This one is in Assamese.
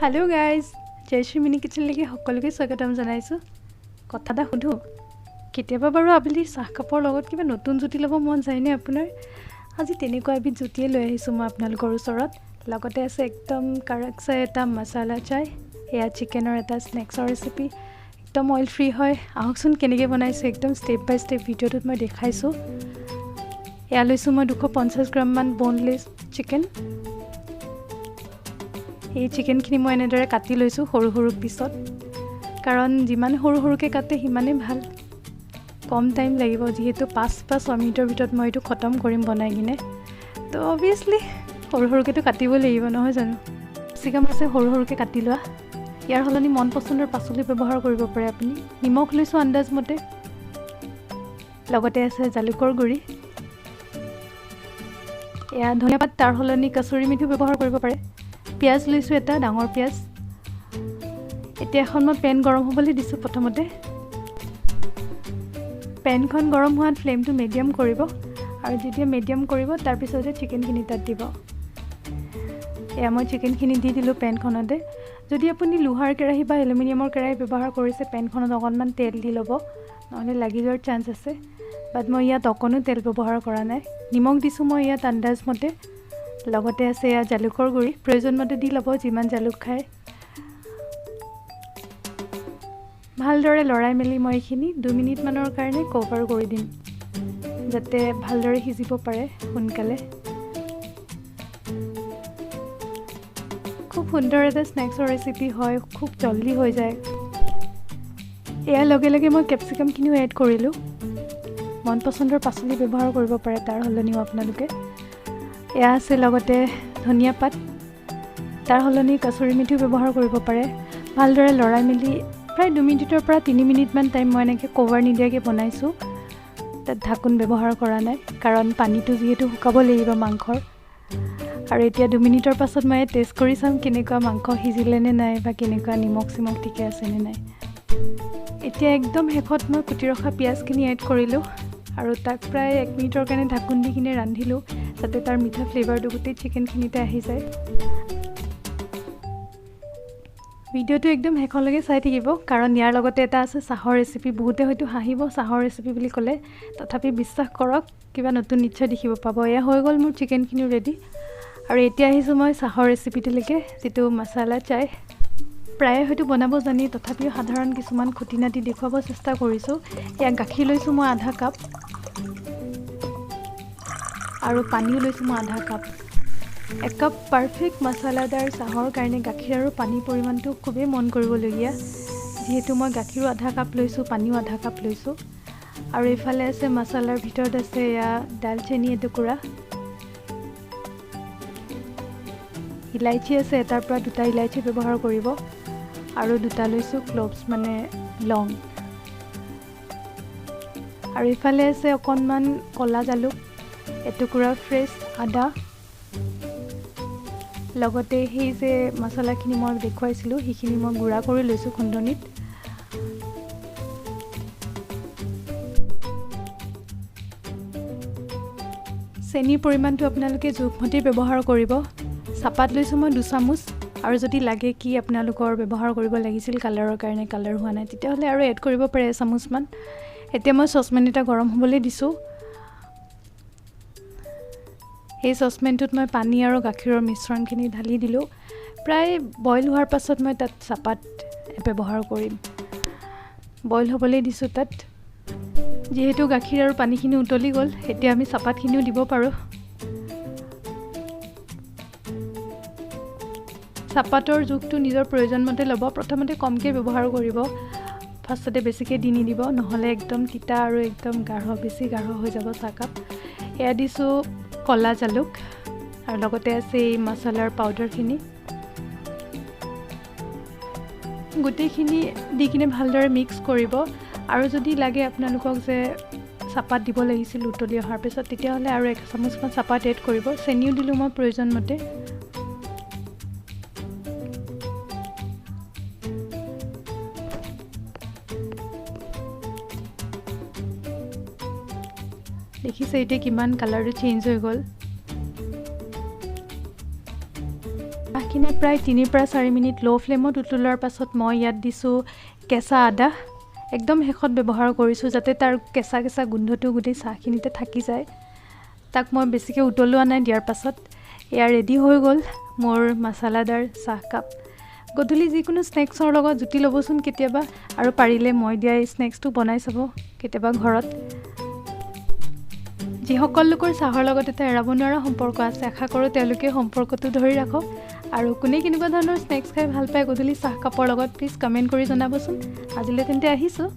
হেল্ল' গাইজ, জয়শ্ৰী মিনি কিচেনলৈকে সকলোকে স্বাগতম জনাইছোঁ। কথা এটা সোধোঁ, কেতিয়াবা বাৰু আবেলি চাহকাপৰ লগত কিবা নতুন জুতি ল'ব মন যায়নে আপোনাৰ? আজি তেনেকুৱা এবিধ জুতিয়ে লৈ আহিছোঁ মই আপোনালোকৰ ওচৰত। লগতে আছে একদম কাৰাক চাই এটা মছালা চাই। এয়া চিকেনৰ এটা স্নেক্সৰ ৰেচিপি, একদম অইল ফ্ৰী হয়। আহকচোন কেনেকৈ বনাইছোঁ একদম ষ্টেপ বাই ষ্টেপ ভিডিঅ'টোত মই দেখাইছোঁ। এয়া লৈছোঁ মই 250 গ্ৰামমান বনলেছ চিকেন। এই চিকেনখিনি মই এনেদৰে কাটি লৈছোঁ সৰু সৰু পিছত, কাৰণ যিমান সৰু সৰুকৈ কাটে সিমানেই ভাল, কম টাইম লাগিব। যিহেতু 5 বা 6 মিনিটৰ ভিতৰত মই এইটো খতম কৰিম বনাই কিনে, তো অভিয়াছলি সৰু সৰুকৈতো কাটিব লাগিব নহয় জানো। কেপচিকাম আছে সৰু সৰুকৈ কাটি লোৱা, ইয়াৰ সলনি মন পচন্দৰ পাচলি ব্যৱহাৰ কৰিব পাৰে আপুনি। নিমখ লৈছোঁ আন্দাজমতে, লগতে আছে জালুকৰ গুড়ি, এয়া ধনিয়া পাত, তাৰ সলনি কচুৰি মেথিও ব্যৱহাৰ কৰিব পাৰে। পিঁয়াজ লৈছোঁ এটা ডাঙৰ পিঁয়াজ। এতিয়া এখন মই পেন গৰম হ'বলৈ দিছোঁ। প্ৰথমতে পেনখন গৰম হোৱাত ফ্লেমটো মিডিয়াম কৰিব, আৰু যেতিয়া মিডিয়াম কৰিব তাৰপিছতে চিকেনখিনি তাত দিব। এয়া মই চিকেনখিনি দি দিলোঁ পেনখনতে। যদি আপুনি লোহাৰ কেৰাহী বা এলুমিনিয়ামৰ কেৰাহী ব্যৱহাৰ কৰিছে, পেনখনত অকণমান তেল দি ল'ব, নহ'লে লাগি যোৱাৰ চান্স আছে। বাট মই ইয়াত অকণো তেল ব্যৱহাৰ কৰা নাই। নিমখ দিছোঁ মই ইয়াত আন্দাজমতে, লগতে আছে এয়া জালুকৰ গুড়ি, প্ৰয়োজনমতে দি ল'ব যিমান জালুক খায়। ভালদৰে লৰাই মেলি মই এইখিনি 2 মিনিটমানৰ কাৰণে কভাৰ কৰি দিম, যাতে ভালদৰে সিজিব পাৰে সোনকালে। খুব সুন্দৰ এটা স্নেক্সৰ ৰেচিপি হয়, খুব জল্দি হৈ যায়। ইয়াৰ লগে লগে মই কেপচিকামখিনিও এড কৰিলোঁ। মন পচন্দৰ পাচলি ব্যৱহাৰ কৰিব পাৰে তাৰ সলনিও আপোনালোকে। এয়া আছে লগতে ধনিয়া পাত, তাৰ সলনি কচুৰি মেথিও ব্যৱহাৰ কৰিব পাৰে। ভালদৰে লৰাই মেলি প্ৰায় 2 মিনিটৰ পৰা 3 মিনিটমান টাইম মই এনেকৈ কভাৰ নিদিয়াকৈ বনাইছোঁ। তাত ঢাকোন ব্যৱহাৰ কৰা নাই, কাৰণ পানীটো যিহেতু শুকাব লাগিব মাংসৰ। আৰু এতিয়া 2 মিনিটৰ পাছত মই টেষ্ট কৰি চাম কেনেকুৱা মাংস সিজিলে নে নাই, বা কেনেকুৱা নিমখ চিমখ ঠিকে আছেনে নাই। এতিয়া একদম শেষত মই কুটি ৰখা পিঁয়াজখিনি এড কৰিলোঁ, আৰু তাক প্ৰায় 1 মিনিটৰ কাৰণে ঢাকোন দি কিনে ৰান্ধিলোঁ, যাতে তাৰ মিঠা ফ্লেভাৰটো গোটেই চিকেনখিনিতে আহি যায়। ভিডিঅ'টো একদম শেষলৈকে চাই থাকিব, কাৰণ ইয়াৰ লগতে এটা আছে চাহৰ ৰেচিপি। বহুতে হয়তো হাঁহিব চাহৰ ৰেচিপি বুলি ক'লে, তথাপি বিশ্বাস কৰক কিবা নতুন নিশ্চয় দেখিব পাব। এয়া হৈ গ'ল মোৰ চিকেনখিনিও ৰেডি। আৰু এতিয়া আহিছোঁ মই চাহৰ ৰেচিপিটোলৈকে, যিটো মছালা চাই। প্ৰায়ে হয়তো বনাব জানি, তথাপিও সাধাৰণ কিছুমান খুটি নাটি দেখুৱাব চেষ্টা কৰিছোঁ। এয়া গাখীৰ লৈছোঁ মই আধা কাপ, আৰু পানীও লৈছোঁ মই আধা কাপ। একাপ পাৰফেক্ট মছলাদাৰ চাহৰ কাৰণে গাখীৰ আৰু পানীৰ পৰিমাণটো খুবেই মন কৰিবলগীয়া। যিহেতু মই গাখীৰো আধা কাপ লৈছোঁ, পানীও আধা কাপ লৈছোঁ। আৰু এইফালে আছে মছলাৰ ভিতৰত আছে এয়া দালচেনি এটুকুৰা, ইলাইচি আছে, এটাৰ পৰা 2টা ইলাইচি ব্যৱহাৰ কৰিব, আৰু 2টা লৈছোঁ ক্লভছ মানে লং। আৰু এইফালে আছে অকণমান ক'লা জালুক, এটুকুৰা ফ্ৰেছ আদা, লগতে সেই যে মছলাখিনি মই দেখুৱাইছিলোঁ সেইখিনি মই গুড়া কৰি লৈছোঁ খুন্দনিত। চেনিৰ পৰিমাণটো আপোনালোকে জোখমতেই ব্যৱহাৰ কৰিব। চাহপাত লৈছোঁ মই 2 চামুচ, আৰু যদি লাগে কি আপোনালোকৰ ব্যৱহাৰ কৰিব লাগিছিল কালাৰৰ কাৰণে, কালাৰ হোৱা নাই তেতিয়াহ'লে আৰু এড কৰিব পাৰে এচামুচমান। এতিয়া মই চচপেন এটা গৰম হ'বলৈ দিছোঁ। সেই চচপেনটোত মই পানী আৰু গাখীৰৰ মিশ্ৰণখিনি ঢালি দিলোঁ। প্ৰায় বইল হোৱাৰ পাছত মই তাত চাহপাত ব্যৱহাৰ কৰিম। বইল হ'বলৈ দিছোঁ তাত। যিহেতু গাখীৰ আৰু পানীখিনি উতলি গ'ল, এতিয়া আমি চাহপাতখিনিও দিব পাৰোঁ। চাহপাতৰ জোখটো নিজৰ প্ৰয়োজনমতে ল'ব। প্ৰথমতে কমকৈ ব্যৱহাৰ কৰিব, ফাৰ্ষ্টতে বেছিকৈ দি নিদিব, নহ'লে একদম তিতা আৰু একদম গাঢ়, বেছি গাঢ় হৈ যাব চাহকাপ। এয়া দিছোঁ ক'লা জালুক, আৰু লগতে আছে এই মছলাৰ পাউডাৰখিনি। গোটেইখিনি দি কিনে ভালদৰে মিক্স কৰিব। আৰু যদি লাগে আপোনালোকক যে চাহপাত দিব লাগিছিল উতলি অহাৰ পিছত, তেতিয়াহ'লে আৰু 1 চামুচমান চাহপাত এড কৰিব। চেনিও দিলোঁ মই প্ৰয়োজনমতে। দেখিছে এতিয়া কিমান কালাৰটো চেঞ্জ হৈ গ'ল। চাহখিনি প্ৰায় 3ৰ পৰা 4 মিনিট ল' ফ্লেমত উতলোৱাৰ পাছত মই ইয়াত দিছোঁ কেঁচা আদা। একদম শেষত ব্যৱহাৰ কৰিছোঁ, যাতে তাৰ কেঁচা কেঁচা গোন্ধটো গোটেই চাহখিনিতে থাকি যায়। তাক মই বেছিকৈ উতলোৱা নাই দিয়াৰ পাছত। এয়া ৰেডি হৈ গ'ল মোৰ মছলাদাৰ চাহকাপ। গধূলি যিকোনো স্নেক্সৰ লগত জুতি ল'বচোন কেতিয়াবা আৰু পাৰিলে মই দিয়া এই স্নেক্সটো বনাই চাব কেতিয়াবা ঘৰত। যিসকল লোকৰ চাহৰ লগত এটা এৰাব নোৱাৰা সম্পৰ্ক আছে, আশা কৰোঁ তেওঁলোকে সম্পৰ্কটো ধৰি ৰাখক। আৰু কোনে কেনেকুৱা ধৰণৰ স্নেক্স খাই ভাল পায় গধূলি চাহকাপৰ লগত, প্লিজ কমেণ্ট কৰি জনাবচোন। আজিলৈ তেন্তে আহিছোঁ।